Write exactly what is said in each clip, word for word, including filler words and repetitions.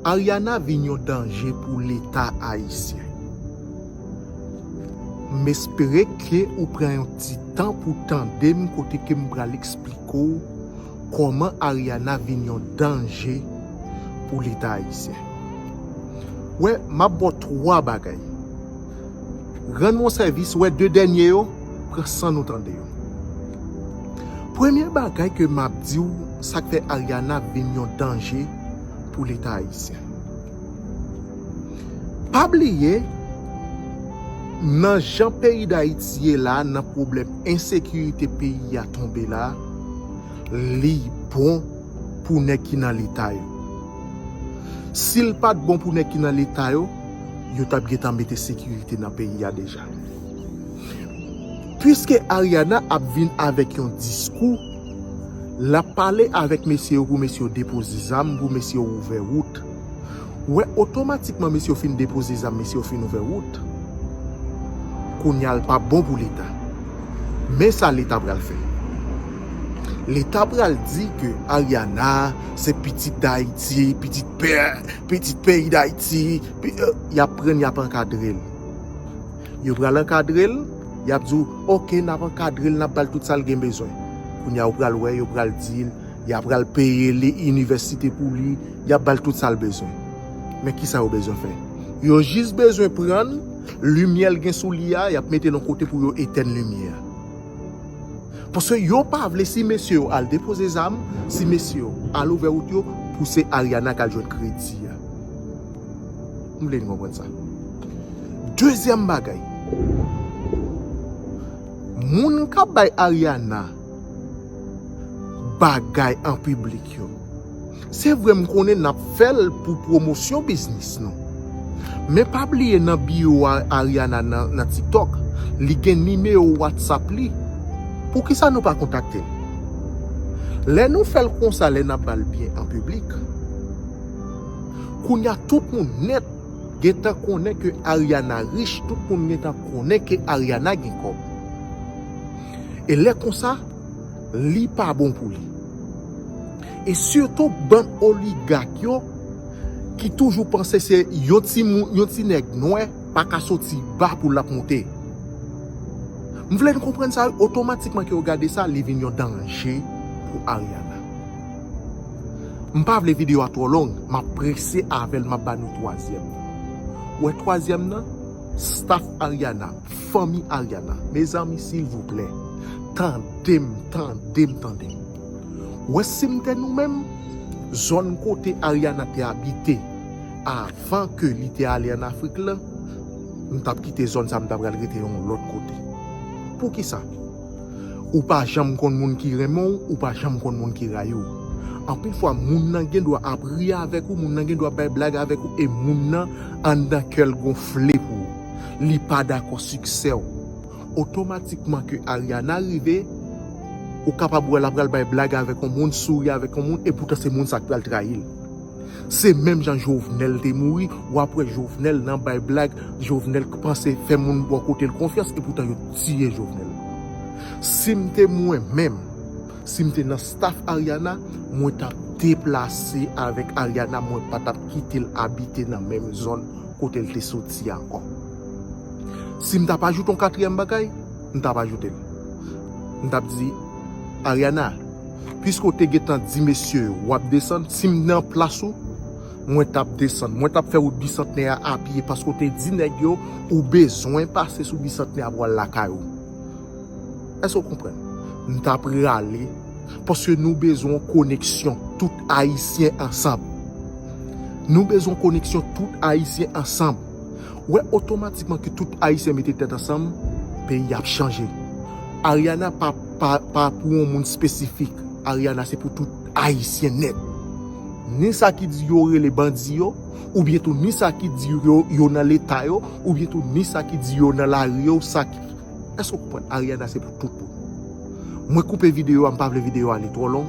Ariana vin yon danje pou Leta ayisyen. M espere ke ou pran yon ti tan pou tande m kote ke m pral eksplike w kòman Ariana vin yon danje pou Leta ayisyen. Wè, m ap ba w twa bagay. Rann mwen sèvis, wè de dènye yo, pran san nou tande yo. Premye bagay ke m ap di w, sa k fè Ariana vin yon danje pou Leta ayisyen. Pa bliye, nan jan peyi Dayiti ye la, nan pwoblèm ensekirite peyi a tonbe la, li bon pou nèg ki nan Leta yo. Si l pa t bon pou nèg ki nan Leta yo, yo t ap gentan mete sekirite nan peyi a deja. Piske Ariana ap vin avèk yon diskou, l ap pale avèk mesye yo pou mesye yo depoze zam, pou mesye yo ouvè wout. Wè, otomatikman mesye yo fin depoze zam, mesye yo fin ouvè wout. Kounye a l pa bon pou Leta. Men sa Leta pral fè. Leta pral di ke Ariana se pitit Dayiti, pitit pè, pitit peyi Dayiti, pi, euh, y ap pran l, y ap ankadre l. Yo pral ankadre l, y ap di w, oke, n ap ankadre l, n ap ba l tout sa l gen bezwen. Kounye a, ou pral wè, yo pral di l, y ap pral peye li inivèsite pou li, y ap ba l tout sa l bezwen. Men kisa yo bezwen fè? Yo jis bezwen pran limyè l gen sou li a, y ap mete l yon kote pou yo etèn limyè a. Paske yo pa vle si mesye yo al depoze zam, si mesye yo al ouvè wout yo, pou se Ariana k al jwenn kredi a. M vle n konprann sa. Dezyèm bagay, moun k ap bay Ariana bagay an piblik yo, se vre, m konnen n ap fè l pou pwomosyon biznis nou. Men pa bliye nan biyo a Ariana nan, nan TikTok, li gen nimewo WhatsApp li. Poukisa nou pa kontakte l? Lè nou fè l konsa, lè n ap ba l byen an piblik, kounye a tout moun nèt gentan konnen ke Ariana rich, tout moun gentan konnen ke Ariana gen kòb. E lè konsa, li pa bon pou li. E sitou bann oligak yo ki toujou panse se yon ti moun, yon ti nèg nwè pa ka soti ba pou l ap monte. M vle n konprann sa, otomatikman ke yo gade sa, li vin yon danje pou Ariana. M pa vle videyo a twò long, m ap prese avè l, m ap ba nou twazyèm nan. Ou wè twazyèm nan, staff Ariana, fanmi Ariana. Mezanmi, silvouplè, tande m, tande m, tande m. Ou wè si m te nou menm, zòn kote Ariana te abite avan ke li te ale ann Afrik lan, m t ap kite zòn sa, m ta pral rete yon lòt kote. Poukisa? Ou pa janm konn moun ki renmen w, ou pa janm konn moun ki rayi w. Anpil fwa, moun nan gen dwa ap ri avèk ou, moun nan gen dwa ap bay blag avèk ou, e moun nan anndan kè l gonfle pou ou. Li pa dakò siksè w. Otomatikman ke Ariana rive, ou kapab wè l ap pral bay blag avèk yon moun, souri avèk yon moun, e poutan se moun sa k pral trayi l. Se menm jan Jovenel te mouri, w ap wè Jovenel nan bay blag, Jovenel k panse fè moun bò kote l konfyans, e poutan yo tiye Jovenel. Si m te mwen menm, si m te nan staff Ariana, mwen t ap deplase avèk Ariana, mwen pa t ap kite l abite nan menm zòn kote l te soti a ankò. Si m t ap ajoute yon katriyèm bagay, m t ap ajoute l. M t ap di, Ariana, piske w te gentan di mesye yo w ap desann, si m nan plas ou, mwen t ap desann. Mwen t ap fè wout Bisantnè a apye paske w te di nèg yo ou bezwen pase sou Bisantnè a pou al lakay ou. Èske w konprann? M t ap rale paske nou bezwen yon koneksyon tout Ayisyen ansanm. Nou bezwen yon koneksyon tout Ayisyen ansanm. Ou wè, otomatikman ke tout Ayisyen mete tèt ansanm, peyi ap chanje. Ariana pa, pa, pa pou yon moun espesifik. Ariana se pou tout Ayisyen nèt. Ni sa ki di yo rele bandi yo, oubyen tou ni sa ki di yo, yo nan leta yo, oubyen tou ni sa ki di yo nan lari yo, sa ki, èske w konprann? Ariana se pou tout moun. Mwen koupe videyo a, m pa vle videyo a ale twò long.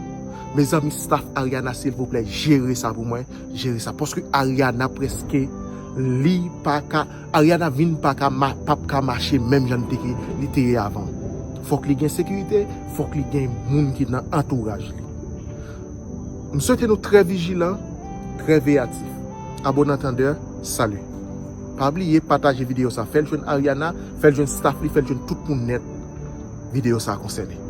Mezanmi, staff Ariana, silvouplè, jere sa pou mwen. Jere sa. Paske Ariana prèske, li pa ka, Ariana vin pa ka, ma-, p ap ka mache menm jan li te, li te ye avan. Fòk li gen sekirite, fòk li gen moun ki nan antouraj li. M swete nou trè vijilan, trè veyatif. Abonnés en tandeur, salut. Pa bliye pataje videyo sa, fè l jwenn Ariana, fè l jwenn staff li, fè l jwenn tout moun nèt videyo sa konsène.